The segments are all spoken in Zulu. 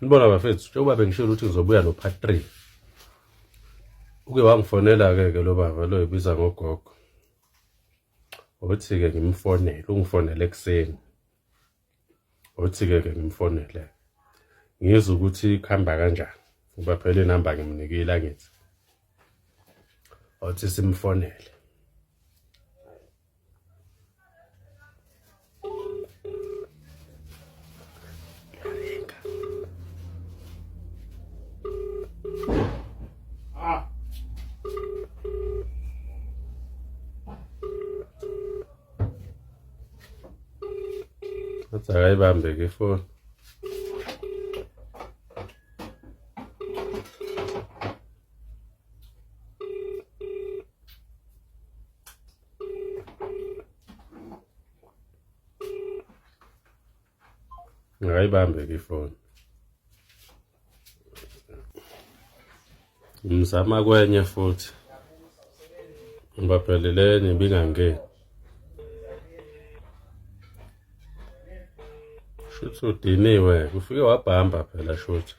Nibona bafethu, njengoba bengishilo ukuthi ngizobuya no part 3. Uke wangifonela ke ke lo baba lo ibiza ngogogo. Uthi ke ngimfonele, ungifonele ekuseni. Uthi ke ke ngimfonele. Ngizwe ukuthi kuhamba kanjani. Ngoba phela inamba ngimnikile angithi. Uthi simfonele. Athi akayibambe-ke ifoni. Ngayibambe ke ifoni. Ngizama kwenye futhi. Ngibapheleleni ibingangeni. Shuthi udiniwe, ufike wabhamba phela shuthi.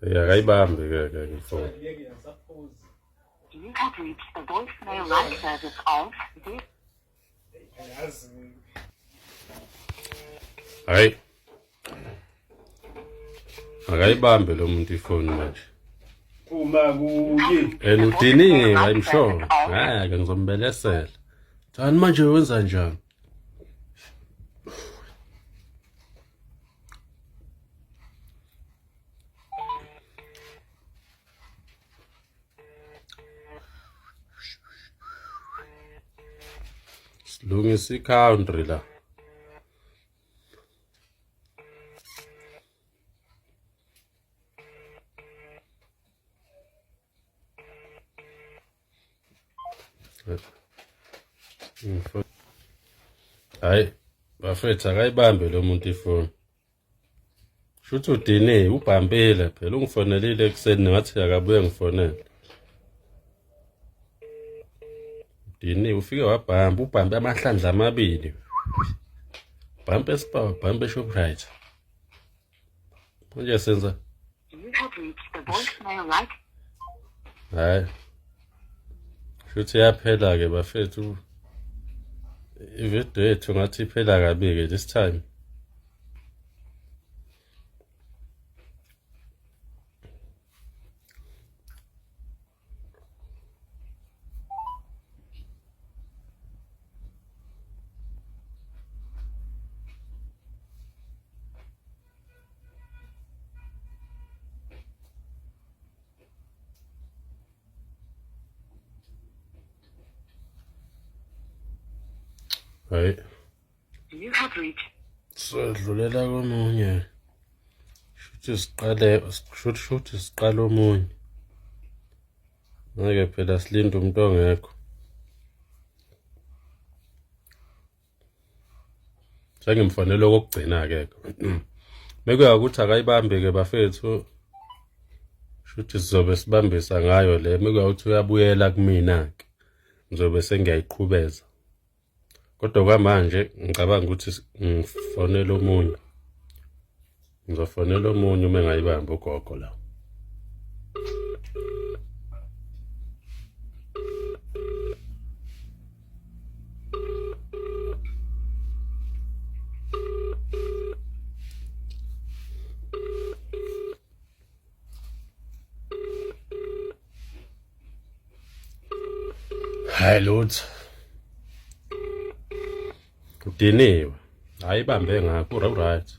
Yeah, akayibambi ke ke ifoni. You have reached the voicemail like service of zero. Hayi. Akayibambe lo muntu ifoni manje. Uma kuyi. And udiniwe, I'm sure. Ngeke ngizombelesela. Thani manje wenza njani? Silungisa i-country la. Hayi bafethu akayibambe lo muntu ifoni. Shuthi udiniwe ubhampile phela ungifonelile ekuseni ngathi akabuye ngifonele. Udiniwe ufike wabhamba ubhambe amahlandla amabili. Bhampe eSpar, bhampe eShoprite. Manje senza You have reached the voicemail like hayi shuthi yaphela-ke bafethu ividiyo yethu ngathi iphela kabi-ke this time. Hayi. You have reached. Sedlulela komunye. Shuthi siqale shuthi shuthi siqale omunye. Ngeke phela silinde umuntu ongekho. Sengimfonela okokugcina-ke. Mekuya ukuthi akayibambi-ke bafethu shuthi sizobe sibambisa ngayo le mekuya ukuthi uyabuyela kumina-ke ngizobe sengiyayiqhubeza. Kodwa kwamanje ngicabanga ukuthi ngifonele omunye. Ngizofonela omunye uma engayibambi ugogo la. Hayi lutho. Udiniwe. Hayi ibambe ngakho right.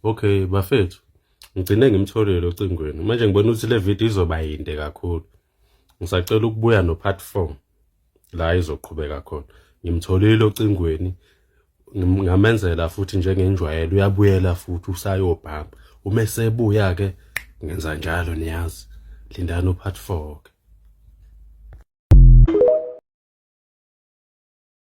Okay bafethu. Ngigcine ngimtholile ocingweni. Manje ngibona ukuthi le video izoba yinde kakhulu. Ngisacela ukubuya no part 4 la izoqhubeka khona. Ngimtholile ocingweni ngamenzela futhi njengenjwayelo uyabuyela futhi usayobhamba. Uma esebuya ke ngenza njalo niyazi. Lindani u part 4 ke.